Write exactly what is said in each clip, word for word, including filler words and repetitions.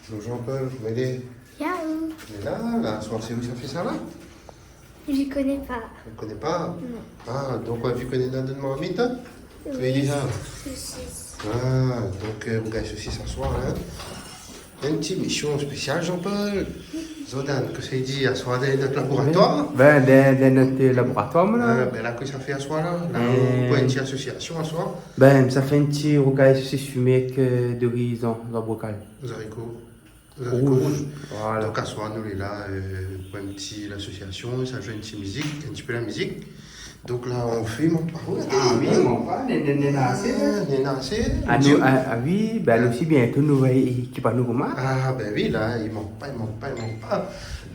Bonjour Jean-Paul, koman i lé ? Bien, oui. Mé la, la, aswar, sé ou sa fé sa la ? Je connais pas. Ou koné pa ? Non. Ah, donk ou la vi koné na done marmit, hein ? Oui, sosis. Ah, donk, euh, rougay sosis aswar, hein ? In ti émisyon spésyal, Jean-Paul. Jordan, kosa i di aswar dan nout laboratoir ? Ben, dan, dan nout, euh, laboratoir, moin la. Ah, ben la, kosa ou fé aswar la ? La, euh, ou fé in ti asosiasion aswar ? Ben, sa fé in ti rougay sosis fimé avèk, euh, dori zan, zan brokal. Zariko. Zariko rouz. Rouz, voilà. Donk aswar nou lé la, euh, pou in ti lasosiasion, sa zoué in ti mizik, in ti pé la mizik. Donk la, ou fé, i mank pa, ou la. Ah oui, i mank pa, né, né, néna asé, ah, néna asé. Ah, nou, ah, ah oui, ben, nou osi, bientôt nou va ékip anou koman. Ah ben oui, la, i mank pa, i mank pa, i mank pa.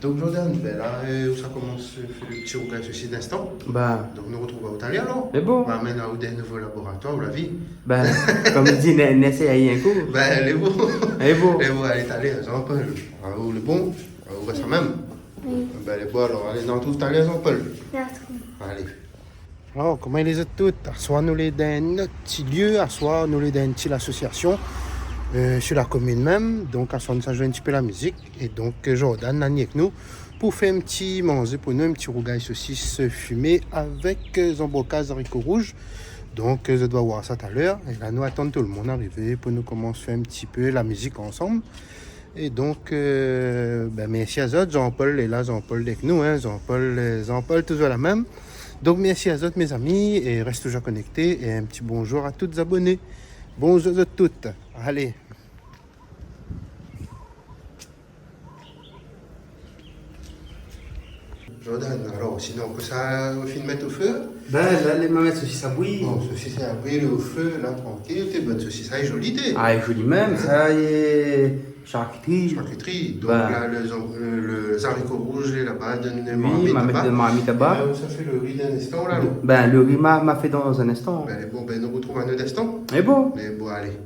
Donk Jordan, ben la, euh, ou sa komans fé lo ti rougay sosis d'instan. Ben. Donk nou artrouv talèr alor. Lé bon. Ben, mintnan ou dan in nouvo laboratoir, ou la vi. Ben, kom i di, né, né, sé ayen kou. Ben, lé bon. Lé bon. Lé bon, alé, talèr, Jean-Paul. Ah, ou lé bon ? Ah, ou rès la mèm ? Oui. Ben, lé bon, alor, alé, nou artrouv talèr, Jean-Paul. Mèrsi. Alé. Alor, koman i lé zot tout ? Aswar nou lé dan in not ti lieu, aswar nou lé dan in ti lasosiasion, euh, si la komine mèm. Donk aswar nou sa zoué in ti pé la mizik. É donk, euh, Jordan la ni avèk nou pou fé in ti manzé pou nou, in ti rougay sosis, euh, fimé avèk, euh, zan brokal, zariko rouz. Donk, euh, zot va oir sa talèr. É la nou atann tout lo moun arivé pou nou komans fé in ti pé la mizik ansanm. É donk, euh, ben, mèrsi azot. Jean-Paul lé la, Jean-Paul lé avèk nou, hein. Jean-Paul, euh, Jean-Paul toujour la mèm. Donk mèrsi azot, mézami, é rès toujour konèkté, é in ti bonjour a tout zaboné. Bonjour azot tout. Alé. Jordan, alor, sinon, kosa ou fine mèt o fé ? Ben, la, lé, ma mèt sosis a bouyi. Bon, sosis a bouyi, lé o fé, la, trankil, té, bann sosis, sa lé zoli, té. Ah, lé zoli mèm, sa, é sharkitri. Sharkitri. Donk la, lo, lo, lo zariko rouz lé laba, dan in marmit laba. Oui, ma mèt dan marmit laba. É la, ou sa fé lo ri dan in instan, la, non ? Ben, lo ri, ma, ma fé dan in instan. Ben, lé bon, ben, nou artrouv dan in instan. Lé bon. Lé bon, alé.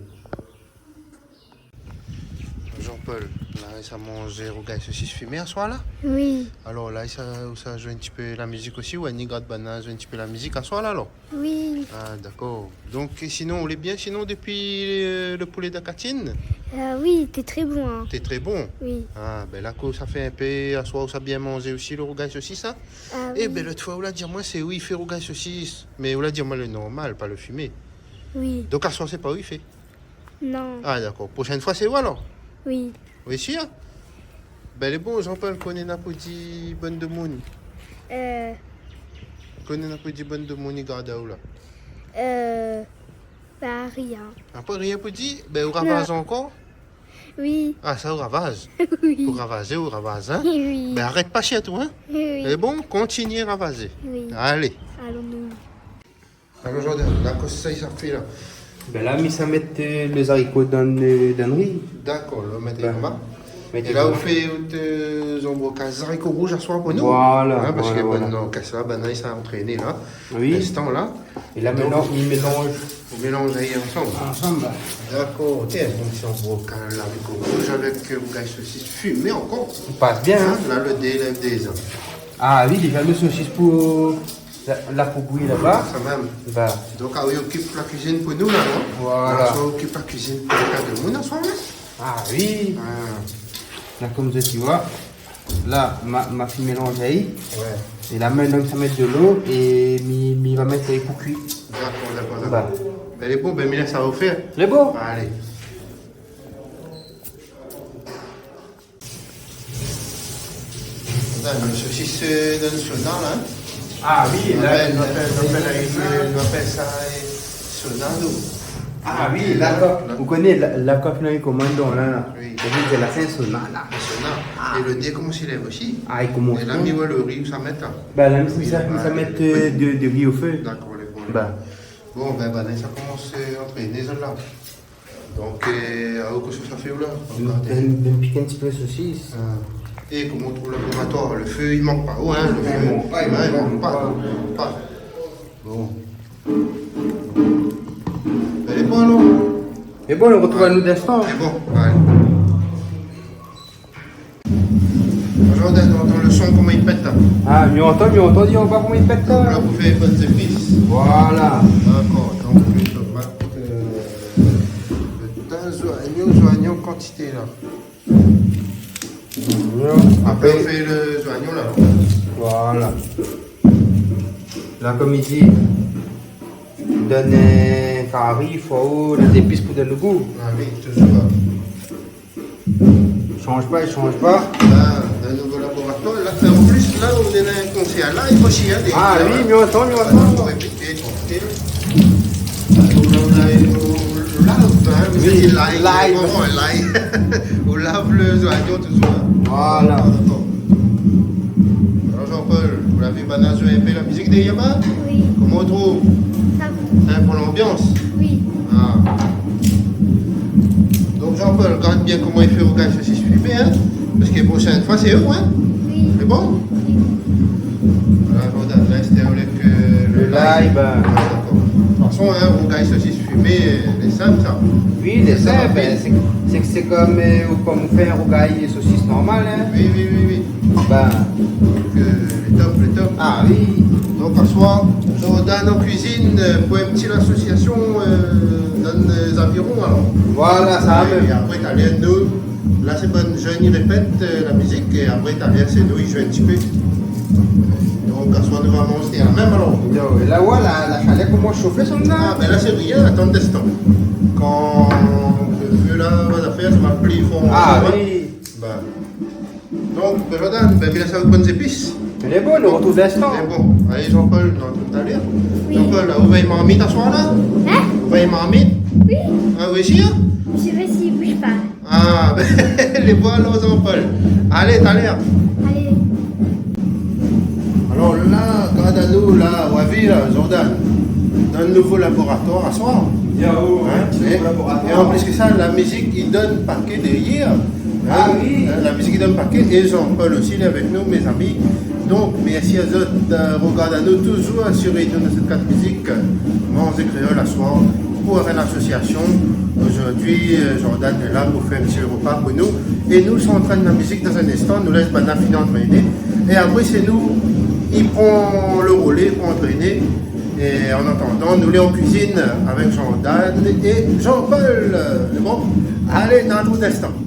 Jean-Paul, la, sa manz rougay sosis fimé aswar la ? Oui. Alor la, sa, ou sa zoué in ti pé la mizik osi, ou ni gard banna zoué in ti pé la mizik aswar la, alor ? Oui. Ah, dakor. Donk, sinon, ou lé bien, sinon, dopi, euh, lo poulé dan kantine ? Euh, oui, té tré bon, hein. Té tré bon ? Oui. Ah, ben la, kosa fé in pé aswar, ou sa bien manzé osi lo rougay sosis, sa ? Ah oui. Eh ben, lot foi, ou la di amoin, sé ou i fé rougay sosis. Mé ou la di amoin lo normal, pa lo fimé. Oui. Donk, aswar, sé pa ou i fé ? Non. Ah, dakor. Proshèn foi, sé ou alor ? Oui. Oui, sir ? Ben, lé bon, Jean-Paul, kosa néna pou di bann domoun ? Euh. Kosa néna pou di bann domoun i gard aou la ? Euh, ben, rien. Apré, rien pou di ? Ben, ou ravaz ankor ? Non. Oui. Ah, sa, ou ravaz ? Oui. Ou ravaz, ou ravaz, hein ? Oui. Ben, arèt pa shèrsh, hein ? Oui. Lé bon, kontinié ravazé. Oui. Alé. Alon nou. Alor, Jordan, la, kosa i sa fé la ? Ben la, mi sa mèt, euh, lo zariko dan, euh, dan lo ri. Dakor, la, mèt koman ? É la, ou fé out, euh, zan brokal, zariko rouz aswar pou nou. Voilà, voilà. Hein, parske, ben, non, kas la, ben, i sa antréné la. Oui. Instan la. É la, donk, mintnan, i mélanz. Ou mélanz ali ansanm. Ansanm, la. Dakor, OK. Donk, zan brokal, zariko rouz avèk, euh, rougay sosis fimé ankor. I pas bien, hein ? Hein, la, lo dé, lèv dé zan. Ah oui, déza lo sosis pou La, la pou bouyi laba. Sa mèm. Ba. Donk, ah oui, ou okip la kuizine pou nou la, non ? Voilà. Aswar, ou okip la kuizine pou lé kat domoun aswar, non ? Ah oui. Ah. La, kom zot i voi, la, ma, ma fine mélanz ali. Ouais. É la, mintnan, mi sa mèt dolo é mi, mi va mèt ali pou kui. Dakor, dakor, dakor. Ba. Ben, lé bon, ben, mi lès sa o fé. Lé bon. Alé. Sa, lo sosis, euh, dan sona la, hein ? Ah oui, la, nou apèl, nou apèl, nou apèl sa, euh, sona, nou. Ah oui, la, la, la. Ou koné la, la kof nou i komand la, la. Oui. Sa i vé dir la, sé sona la. Sona. Ah. É lo dé i komans lèv osi. Ah, i komans. É la, mi voi lo ri, ou sa mèt la. Ba, la, mi sa, mi sa mèt, euh, de, de ri o fé. Dakor, lé bon. Ba. Bon, ben, ben, sa i komans, euh, antréné, sa la. Donk, euh, alor, kosa sa fé ou la ? Ankor dé, dé, dé pik in ti pé sosis. Ah. É koman ou trouv lo laboratoir ? Lo fé, i mank pa, ouais, hein, lo fé. I mank pa, i mank pa. Bon. Lé bon, alor ? Lé bon, nou artrouv anou dan in instan. Lé bon, ouais. Jordan, ou antann lo son, koman i pèt la ? Ah, mi antann, mi antann, mi antann pa koman i pèt la. Donk la, ou fé bann zépis. Voilà. Dakor, donk, tomat, euh, lo tin, zoignon, zoignon, kan Sé la. Apré, apré, ou fé lé zoignon la. Voilà. La, konm i di, dann in kari, fo lé zépis pou donn lo gou. Ah oui, toujour. Shanj pa, i shanj pa. La, in nouvo laboratoir. La, an plis, la, nou néna in konsèr la, i fo shiyé, in. Ah oui, mi antann, mi antann. Pou évité, trankil. Donk la, ou la, ou lav, in, ou di lay, lay. Koman, lay ? Ou lav lé zoignon toujour, in. Voilà. Dakor. Alor, Jean-Paul, ou la vi banna zoué in pé la mizik dèrièr, in ? Oui. Koman ou trouv ? Sa va. In, pou lanbians ? Oui. Ah. Donk, Jean-Paul, gard bien koman i fé rougay sosis fimé, in ? Parske proshèn foi, sé ou, in ? Oui. Sé bon ? Oui. Voilà, Jordan, la, sé avèk, euh, lo lay. Lo lay, bin. Ah, dakor. De tout fason, in, rougay sosis fimé, lé sinp, sa. Oui, lé sinp, bin, sé, sé, sé konm, euh, konm ou fé in rougay sosis normal, in. Oui, oui, oui, oui. Bin. Donk, euh, lé top, lé top. Ah oui. Donk, aswar, Jordan an kuizine, euh, pou in ti lasosiasion, euh, dann, euh, zaviron, alor. Voilà, sa mèm. É apré, talèr, nou, la, sé bann jenn i répèt, euh, la mizik, é apré, talèr, sé nou i zoué in ti pé. Donk, aswar, nou va manz la mèm, alor. Yo, é la, voilà, la shalèr i komans shofé, sa, la. Ah, bin la, sé rien, atann in instan. Kan lo fé, la, va zafèr, sa va pli for. Ah oui. Bin. Donk, bin, Jordan, bin, mi lès aou bann zépis. Lé bon, nou artrouv dan in instan. Lé bon. Alé, Jean-Paul, nou artrouv talèr. Oui. Jean-Paul, la, ou vèy marmit aswar, la ? In ? Ou vèy marmit ? Oui. Ah, oui, si, in ? Mi vé si i bouj pa. Ah, bin, lé bon, alor, Jean-Paul. Alé, talèr. Alé. Alor la, gard anou, la, ou la vi, la, Jordan, dann in nouvo laboratoir aswar. Yo, in, in, nouvo laboratoir. É an plis ke sa, la mizik i donn paké dèrièr. Ah oui. In, la mizik i donn paké, é Jean-Paul osi, lé avèk nou, mézami. Donk, mèrsi azot, euh, rogard anou toujour asou Réunion neuf sept quatre Musique, Manzé Kréol aswar, pou in lasosiasion. Zordi, euh, Jordan lé la pou fé in ti ropa pou nou. É nou, nou antrèn la mizik dan in instan, nou lès banna fini antréné. É apré, sé nou i pran lo rolé pou antréné. É an atandan, nou lé an kuizine avèk Jordan é Jean-Paul. Bon, alé, dan in ti instan.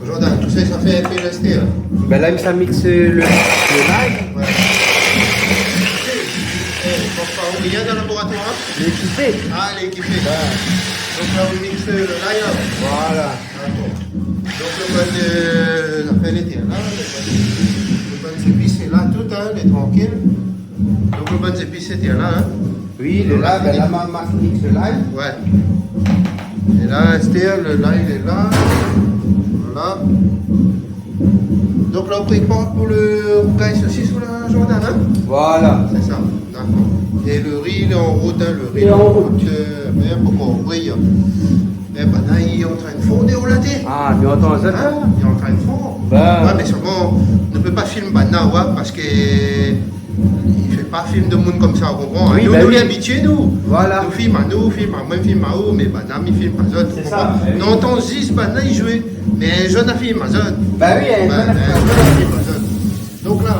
Jordan, tousa, sa fé in pé lès, in ? Bin la, mi sa mix, euh, lo, lo lay. Ouais. Eh, bon, pa oublié dan laboratoir, in ? Lé ékipé. Ah, lé ékipé. Ouais. Donk la, ou mix, euh, lo lay, la. Voilà. Dakor. Donk lo bann, euh, la fé lété la, lo bann, lo bann zépis lé la, tout, in, lé trankil. Donk lo bann zépis lété la, in. Oui, lo lay, bin la, ma, ma mix lo lay. Ouais. É la, astèr, lo lay lé la. Voilà. Donk la, ou prépar pou lo rougay sosis, ou la, Jordan, in ? Voilà. Sé sa, dakor. É lo ri, lé an rout, in, lo ri lé an rout. Euh, mé pokor, oui. É banna, li lé antrinn fon, ou la di ? Ah, li lé antrinn fon. In ? Li lé antrinn fon. Bin. Ouais, mé sèlman, nou pé pa film banna, ouais, parske i fé pa film de moun konmsa, ou konpran ? Oui, nou, bin nou lé abitié, nou. Voilà. Nou film anou, film amoin, film aou, mé banna, mi film pa zot, ou konpran ? Sé sa, bin oui. Nou antann zis banna i zoué, mé in zèn la film azot. Bin oui, in zèn la film azot. Donk la,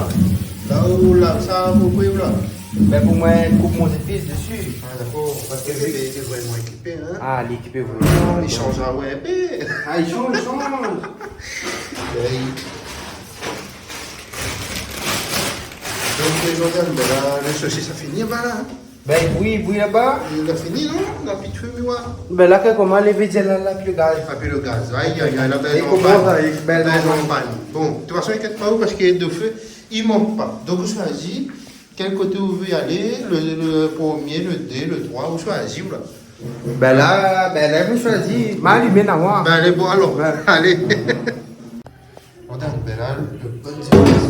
la ou la, sa, pou koué ou la ? Bin, pou moin, koup mon zépis dési. Ah, dakor. Parske sé, sé vréman ékipé, in ? Ah, lé ékipé, vréman. Non, li shanj, ah ouais, in pé. Ah, li shanj, li shanj. Bin, donk, euh, Jordan, bin la, lo sosis la fini, voilà, in. Bin, i bouyi, i bouyi laba. Li la fini, non ? La pi de fé, mé ouais. Bin la, koman, lé vé di la, la pi lo gaz. La pi lo gaz. Ay, ay, ay, la, bin, lé an pann. Bin, lé an pann. Bon, de tout fason, inkièt pa ou, parske lo fé i mank pa. Donk, ou shoizi kèl koté ou vé alé, lo, lo promié, lo dé, lo troi, ou shoizi, ou la. Bin la, bin la, ou shoizi. Ma alim la, moin. Bin, lé bon, alor. Ouais. Alé. Jordan, bin la, lo bann zépis,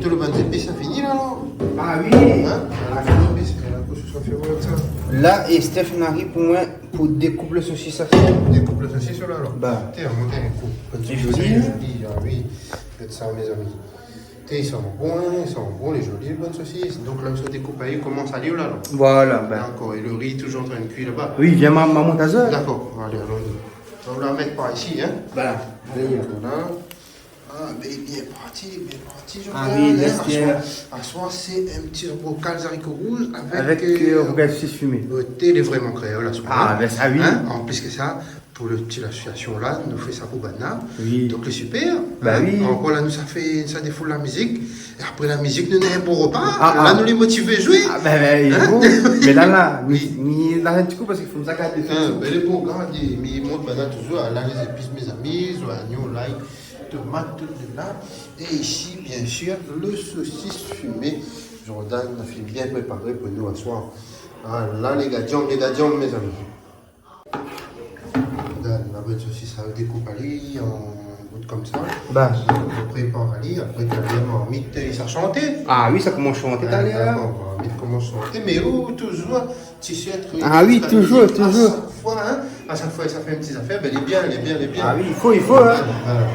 tout lo bann zépis, sa fini la, non ? Ah oui. In ? Ah, fini, puiske la koush sa fé voir sa. La, é Steph i ariv pou moin, pou dékoup lo sosis, sa. Dékoup lo sosis, la, alor. Ba. Tiens, moin, tiens, koup. Bann zépis, sé zoli, in ? Zoli, ah oui. Gard sa, mézami. Té, i san bon, in, i san bon, lé zoli, bann sosis. Donk la, ou sa dékoup ali, komans alé la, non ? Voilà, bin. Dakor, é lo ri lé touzour antrin kui laba ? Oui, vien, ma, ma mont azot. Dakor, alé, alon. Donk la, mèt par isi, in. Voilà. Alé. Voilà. Ah, bin, bien parti, bien parti, Jean-Claude, in. Ah oui, lès, aswar, euh, aswar, sé in ti zanbrokal zariko rouz avèk, avèk, euh, euh, rougay sosis fimé. Lo té lé vréman kréol, aswar, in. Ah, bin sa, oui. In ? An plis ke sa, pou lo ti lasosiasion la, nou fé sa pou banna. Oui. Donk lé super. Ba oui. Ankor la, nou sa fé, sa défoul la mizik. É apré la mizik, nou néna in bon ropa. Ah, la, ah, nou lé motivé zoué. Ah, bin, bin, i fo. Mé la, la, mi, mi, la, in ti kou, parske fo mi sa gard lo fé. Ah, bin, lé bon, gard, mi mont banna touzour. La, lé zépis, mézami, zoignon, lay, tomat, tout lé la. É isi, bien sir, lo sosis fimé. Jordan la fine bien préparé pou nou aswar. Ah la, lé gadianm, lé gadianm, mézami. Donk la, bann sosis, sa dékoup ali an bout konmsa. Ba. Donk, nou prépar ali, apré, talèr, marmit, i sa shanté. Ah oui, sa komans shanté talèr la. Ah, dakor, marmit komans shanté, mé ou, touzour, ti sèt, ah oui, touzour, touzour. A shak foi, in, a shak foi, sa fé in ti zafèr, bin, lé bien, lé bien, lé bien. Ah oui, i fo, i fo, in. Voilà, voilà.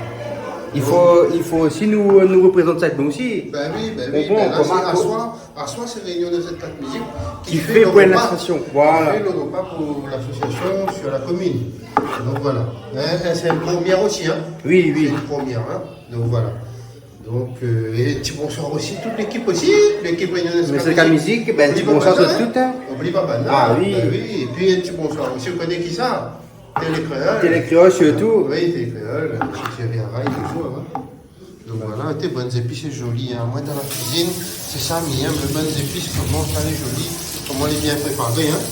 I fo, i fo osi nou, nou reprézant sa, nou osi. Bin oui, bin oui, bon, bin la, koman sé aswar, aswar, sé réinion dé zot kat mizik ki fé lo ropa. Voilà. Ki fé pou lasosiasion. Ki fé lo ropa pou lasosiasion sur la commune. Donk voilà. In, in, sé in promièr osi, in. Oui, oui. Sé in promièr, in. Donk voilà. Donk, euh, é in ti bonsoir osi, tout lékip osi, lékip réinion dé zot kat mizik. Mé sé kat mizik, bin, in ti bonsoir sur tout, in. Oubli pa banna, in. Oubli pa banna. Ah oui. Bin oui. Épi in ti bonsoir osi, ou koné kisa ? Télé Kréol. Télé Kréol sirtou. Oui, Télé Kréol, mésyé Thierry Araye, touzour, in. Donk voilà, té, bann zépis lé zoli, in. Moin, dan la kuizine, sé sa mi èm, lo bann zépis, koman sa lé zoli, koman lé bien préparé, in.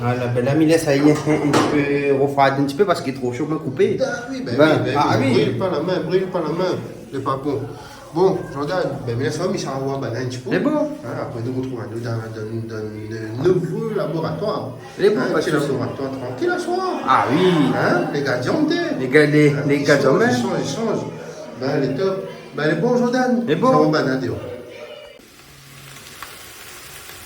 Voilà, bin la, mi lès ali in, in ti pé refroidi in ti pé parske lé tro sho pou koupé. Ah oui, bin oui, bin oui, bril pa la min, bril pa la min, lé pa bon. Bon, Jordan, bin, mi lès ali, mi sa oir banna in ti pé. Lé bon. In, apré, nou artrouv anou dan, dan, dan in nouvo laboratoir. Lé bon, in, pa de sousi. In ti laboratoir trankil aswar. Ah oui. In, lé gadianm, té. Lé ga-, lé, in, lé gadianm, in. I shanz, i shanz, i shanz. Bin, lé top. Bin, lé bon, Jordan. Lé bon. Sa va, banna déor.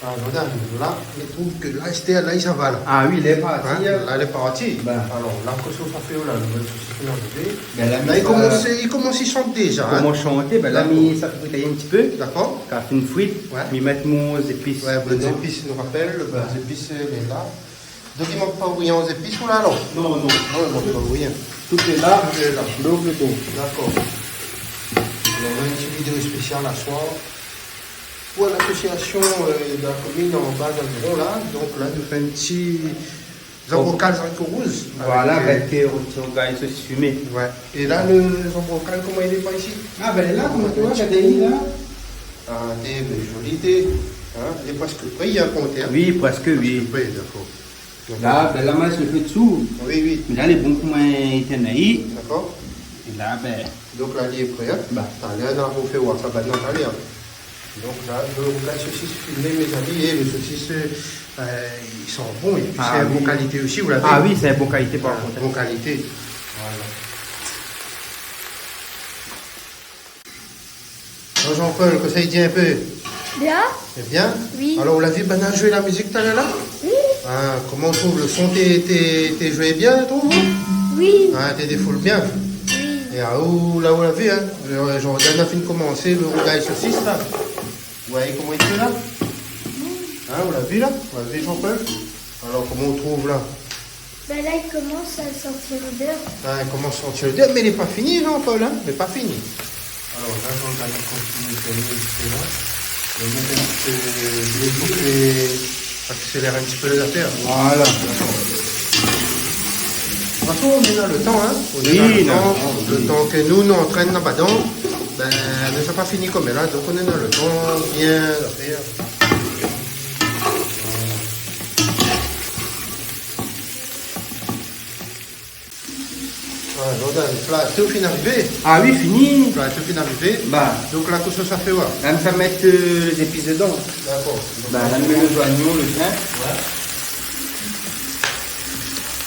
Ah, Jordan, la, mi trouv ke la, Esther, la, i sava, la. Ah oui, lé parti, in. In, la, lé parti. Bin. Alor, la, kosa ou sa fé la, lo bann sosis la, ou la fé. Bin, la, la, mi, i komans, euh, i komans, i shant déza, in. Komans shanté, bin, la, dakor, mi sa frit in ti pé. Dakor. Kan la fine frit, ouais, mi mèt mon zépis dedan. Ouais, bann zépis, nou rapèl, bann zépis, euh, lé la. Donk, i mank pa rien o zépis, ou la, non ? Non, non. Non, i mank pa rien. Tout lé la. Tout lé la. Donk, lé bon. Dakor. Alor, nou na in ti vidéo spésial aswar pou lasosiasion, euh, de la komine an baz Aveyron, la. Donk la, nou fé in ti zanbrokal zariko rouz. Voilà, avèk, euh, avèk, euh, in ti rougay sosis fimé. Ouais. É la, lo zanbrokal, koman i lé par isi ? Ah, bin, la, koman ou oi, gard ali la. Ah, té, bin, zoli, té. In, lé prèsk pré, in, pou tèr. Oui, prèsk, oui. Prèsk pré, dakor. La, bin, la, moin, sé lo fé dsou. Oui, oui. Mé la, lé bon pou moin, i tien ali. Dakor. É la, bin. Donk la, li lé pré, in. Ba. Talèr, nou va fé oir sa, bin, non, talèr. Donk la, lo rougay sosis fimé, mézami, é lo sosis, euh, i san bon, é pi sé in bon kalité osi, ou la vi. Ah oui, sé in bon kalité, par kont. Bon kalité. Voilà. Alor, Jean-Paul, kosa i di in pé ? Bien. Lé bien ? Oui. Alor, ou la vi banna zoué la mizik talèr la ? Oui. Ah, koman ou trouv lo son, té, té, té zoué bien, ou trouv ? Oui. Ah, té défoul bien. Oui. É aou, la, ou la vi, in, Jordan la fine komansé lo rougay sosis la. Ouais, koman i fé la ? Mm. In, ou la vi la ? Ou la vi, Jean-Paul ? Alor, koman ou trouv la ? Bin la, i komans a sortir lodèr. Ah, i komans sortir lodèr, mé lé pa fini, Jean-Paul, in ? Lé pa fini. Alor, la, nou va kontinié fé in ti pé la. Nou va mèt in ti pé dlo pou fé aksélèr in ti pé lé zafèr. Voilà. Dakor. De tout fason, nou néna lo tan, in. Nou néna lo tan. Oui, non, non, oui. Lo tan ke nou, nou antrèn laba dedan, bin, nou sa pa fini koméla, donk nou néna lo tan, bien zafèr. Ah, Jordan, plato fine arivé. Ah oui, fini. Plato fine arivé. Ba. Donk la, kosa ou sa fé, ouais ? La, mi sa mèt, euh, lé zépis dedan. Dakor. Donk, ba, la, mi mèt lé zoignon, lo tin. Ouais.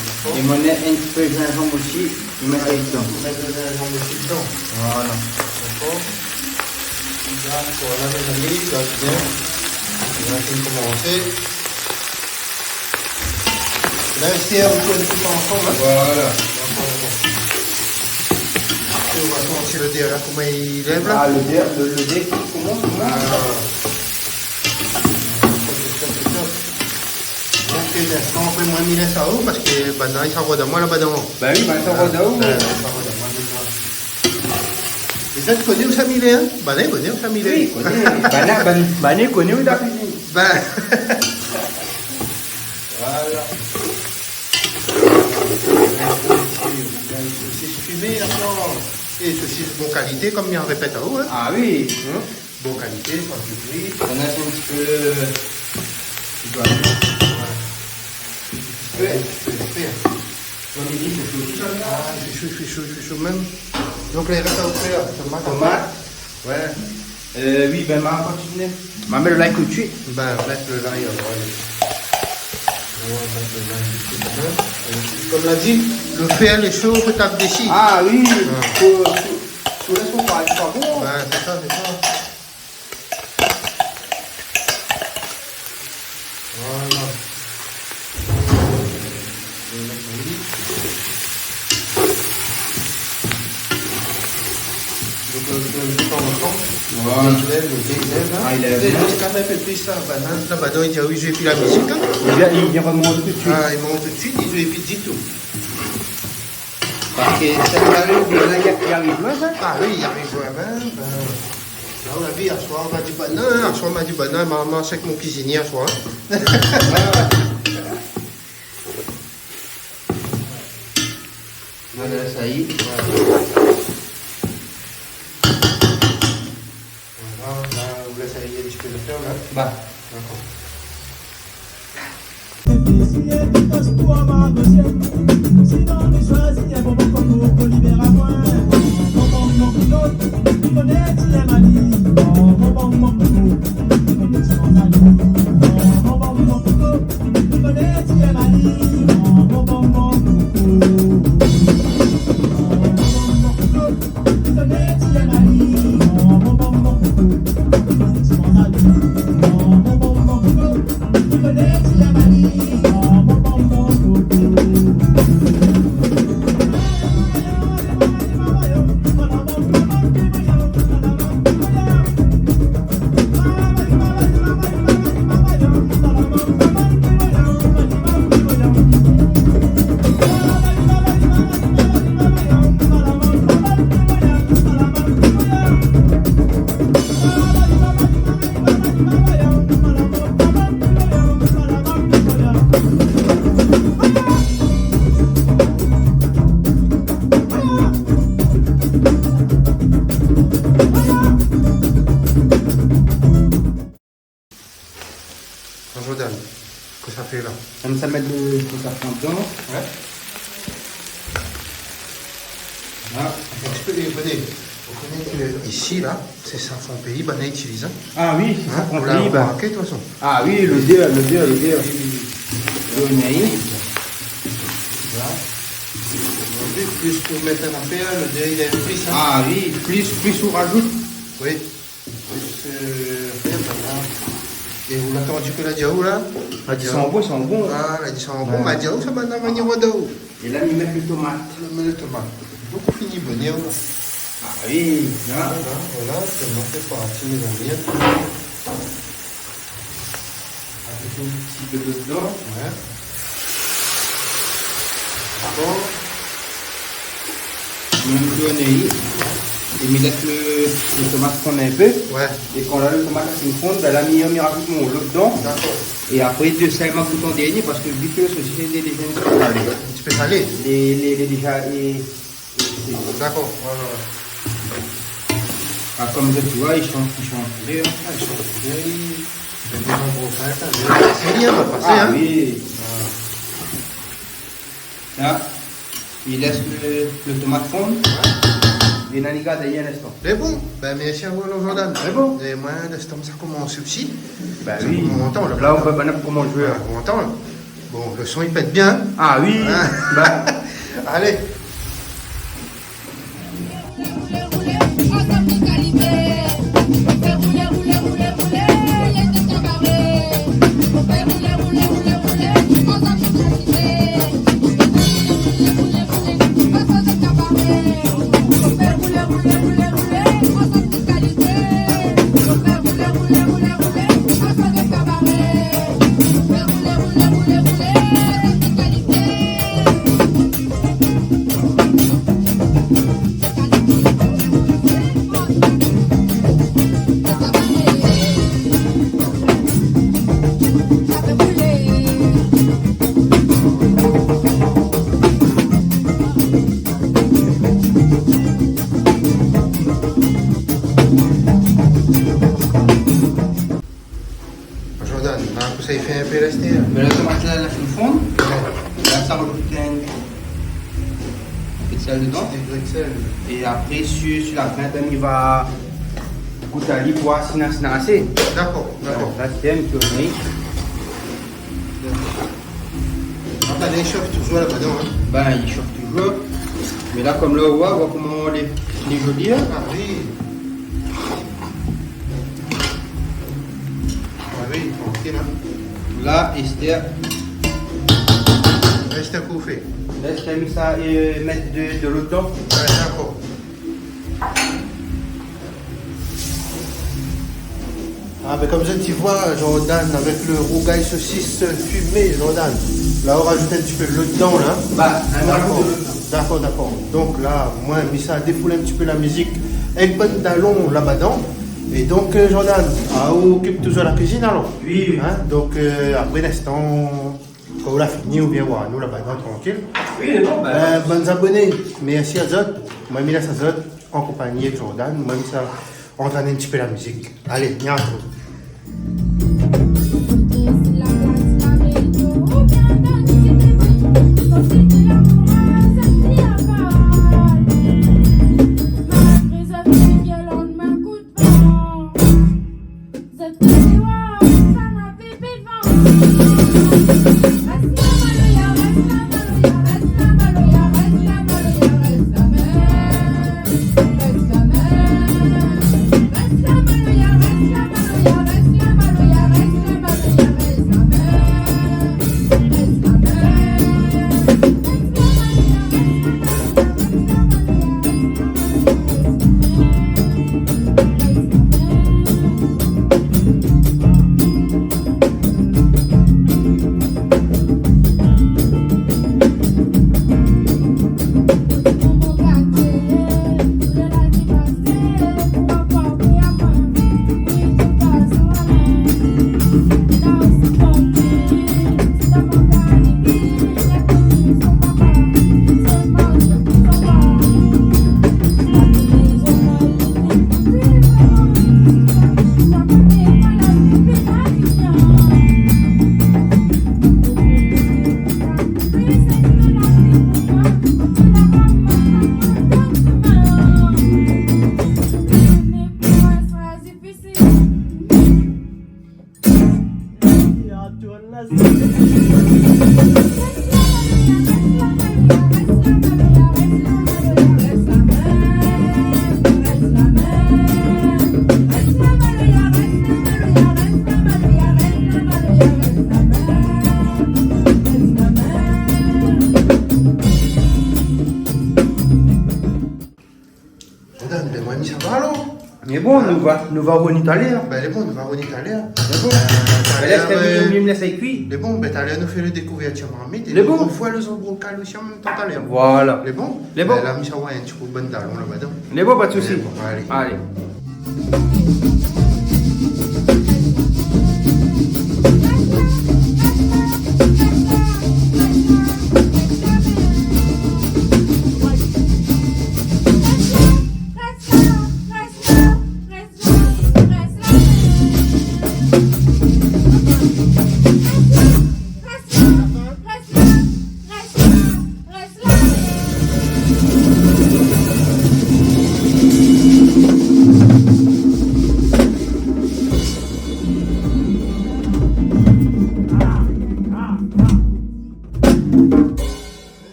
Dakor. É moin néna in ti pé zinzanm osi, mi mèt dedan. Ouais, ou mèt lé zinzanm osi dedan. Voilà. Dakor. Dakor, la, mézami, la, bien. La, nou komans. La, Esther, ou tourn tout sa ansanm, in ? Voilà. Dakor, dakor. Nou va santi lodèr la, koman i lèv la. Ah, lodèr, lo, lodèr ki komans, komans. Ah. Top, top, top, top. Donk, in instan, apré, moin, mi lès aou, parske banna i sa rod amoin laba dan. Ba oui, banna i sa rod aou. Ah, banna i sa rod amoin, mé sa. Zot i koné ousa mi lé, in ? Banna i koné ousa mi lé. Oui, i koné. Banna, banna, banna i koné ousa mi lé. Ba. Voilà. Sosis fimé, atann. É sosis bon kalité, kom mi répèt aou, in. Ah oui. In ? Bon kalité, san dibri. On a un petit peu le, le doigt. Ouais. Ouais, tu peux le faire. Kom i di, i fé sho, sho, sho. Ah, i fé sho, i fé sho, i fé sho mèm. Donk, la, i rès a fèr tomat. Tomat. Ouais. Euh, oui, bin, ma kontinié. Ma mèt lo lay tout suit. Bin, mèt lo lay, alor, alé. Nou va mèt lo lay tout suit, kan mèm. Kom la di, lo fèr lé sho, fo tap dési. Ah oui, fo, fo, fo lès aou parl, pa bon. Ouais, sé sa, sé sa. Voilà. Donk, euh, donk, tout ansanm. Voilà. Li lèv, li lèv, in. Ah, li lèv, in. Li lèv kan mèm in pé plis, sa, banna, la, banna i di, ah oui, i zoué pi la mizik, in. Li vien, li, li romont tout suit. Ah, li mont tout suit, li zoué pi ditou. Parske sa, la, la, i ariv loin, sa. Ah oui, i ariv loin, bin, bin. La, ou la vi, aswar, ma di banna, in, aswar, ma di banna, ma, ma, sé èk mon kuizinié aswar, in. Voilà, sa i lé. Voilà. Voilà, la, ou lès alé in ti pé zafèr la. Ba. Dakor. Jean-Jordan, kosa i fé la ? Konmsa, mèt lo, lo safran dedan. Ouais. La. Atann, ou koné, ou koné ke isi la, sé safran péi banna i itiliz, in. Ah oui, sé safran péi, ba. Ou la romarké, de tout fason. Ah oui, lodèr, lodèr, lodèr. Lodèr i ariv. Voilà. Zordi, plis ou mèt in nafèr, lodèr i ariv plis, in. Ah oui, plis, plis ou razout. Oui. Plis, euh, rien, voilà. É ou la antann ke la di aou la ? La di san bon, san bon. Ah, la di san bon, ouais. Ma di aou sa, banna i vien rod aou. É la, mi mèt lo tomat. Mi mèt lo tomat. Donk, ou fini bonèr la. Ah oui, in. Voilà, voilà, tomat lé parti, mézami. Avèk in ti pé dolo dedan. Ouais. Dakor. Mèm tourn ali. É mi lès lo, lo tomat fonn in pé. Ouais. É kan la, lo tomat la fine fonn, bin la, mi, mi razout mon lo dedan. Dakor. É apré, de sèl, ma gout an dèrnié, parske vi ke lo sosis lé déza in ti pé salé. In ti pé salé. Lé, lé, lé déza, é Dakor, ouais, ouais, ouais. Ah, kom zot i voi, i shanj, i shanj koulèr. Ah, i shanj koulèr, i, i fé in bon brokal, sa, mé sé bien, va pasé, in. Ah oui. Ah. La, mi lès lo, lo tomat fonn. Ouais. É na, li gard ali in instan. Lé bon. Bin, mèrsi aou, alor, Jordan. Lé bon. É moin, l'instan sa komans osi. Bin oui. Sa komans lontan, la. La, ou pé pa komans zoué. Ouais, lontan. Bon, lo son i pèt bien, in ? Ah oui. In ? Ba. Alé. Sa i fé in pé rèsté, in. Mé la tomat la, la fine fonn. Ouais. La, sa rajout in pé d'sèl dedan. In pé d'sèl. É apré, si, si la fin, bin, mi va gout ali pou oir si na, si na asé. Dakor, dakor. La, sé in pé tourné. Dakor. Atann, i shof touzour la-dan, in. Bin, i shof touzour. Mé la, konm la, ou oi, ou oi koman lé, lé zoli, in. Ah oui. Ah oui, trankil, in. La, Esther. Rès kofé. Rès mi sa, euh, mèt de, de lo dedan. Ouais, dakor. Ah, bin, konm zot i voi, Jordan, avèk lo rougay sosis fimé, Jordan. La, ou rajout in ti pé de lo dedan, la. Ba, in rajout de lo dedan. Dakor, dakor. Donk la, moin, mi sa défoul in ti pé la mizik èk bann dalon laba dedan. É donk, euh, Jordan, ah, ou okip touzour la kuizine, alor ? Oui, oui. In ? Donk, euh, apré, linstan, kan ou la fini, ou vien oir anou laba dedan, trankil. Oui, lé bon, bin. Bin, bann zaboné, mèrsi azot. Moin, mi lès azot an konpagni Jordan. Moin, mi sa antann in ti pé la mizik. Alé, bientôt. Jordan, bin, moin, mi sava, alor. Mé bon, nou va, nou va revni talèr. Bin, lé bon, nou va revni talèr. Lé bon. Euh, bin, talèr, lès, euh, mi, mi lès ali kui. Lé bon, bin, talèr, nou fé lo dékouvèr marmit é nou rofé lo zanbrokal osi an mèm tan talèr. Voilà. Lé bon. Lé bon. Bin, la, mi sa oir in ti kou bann dalon laba dedan. Lé bon, pa de sousi. Lé bon, alé. Alé.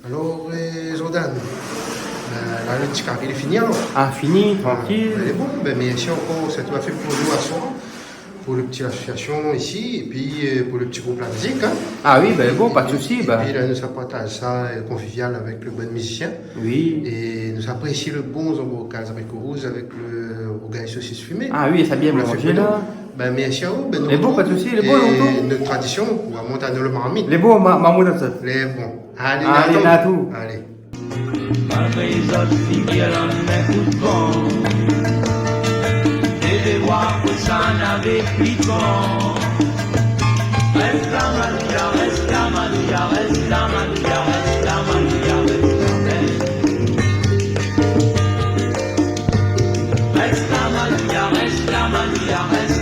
Alor, euh, Jordan, euh, la, lo ti kari lé fini, alor ? Ah, fini, trankil. Bin, lé bon, bin, mèrsi ankor, sa nou la fé pou nou aswar, pou lo ti lasosiasion isi, épi, euh, pou lo ti group la mizik, in. Ah oui, bin, bon, pa de sousi, bin. Épi la, nou sa partaz sa, euh, konvivial avèk lo bann mizisien. Oui. É nou sa aprésié lo bon zanbrokal, zanbrokal rouz avèk lo rougay sosis fimé. Ah oui, sa bien manzé, la. Bin, mèrsi aou, bin, lé bon, pa de sousi, lé bon, é nou, nout tradision, ou va mont anou lo marmit. Lé bon, ma, ma mont anou sa. Lé bon. Alé, alé, natou. Natou. Alé. Malgré zot figir lanmin kout van, é de voir ke sa navé pi d'van. Rès la, Malouya, rès la, Malouya, rès la, Malouya, rès la, Malouya, rès la, rès. Rès la, Malouya, rès la, Malouya, rès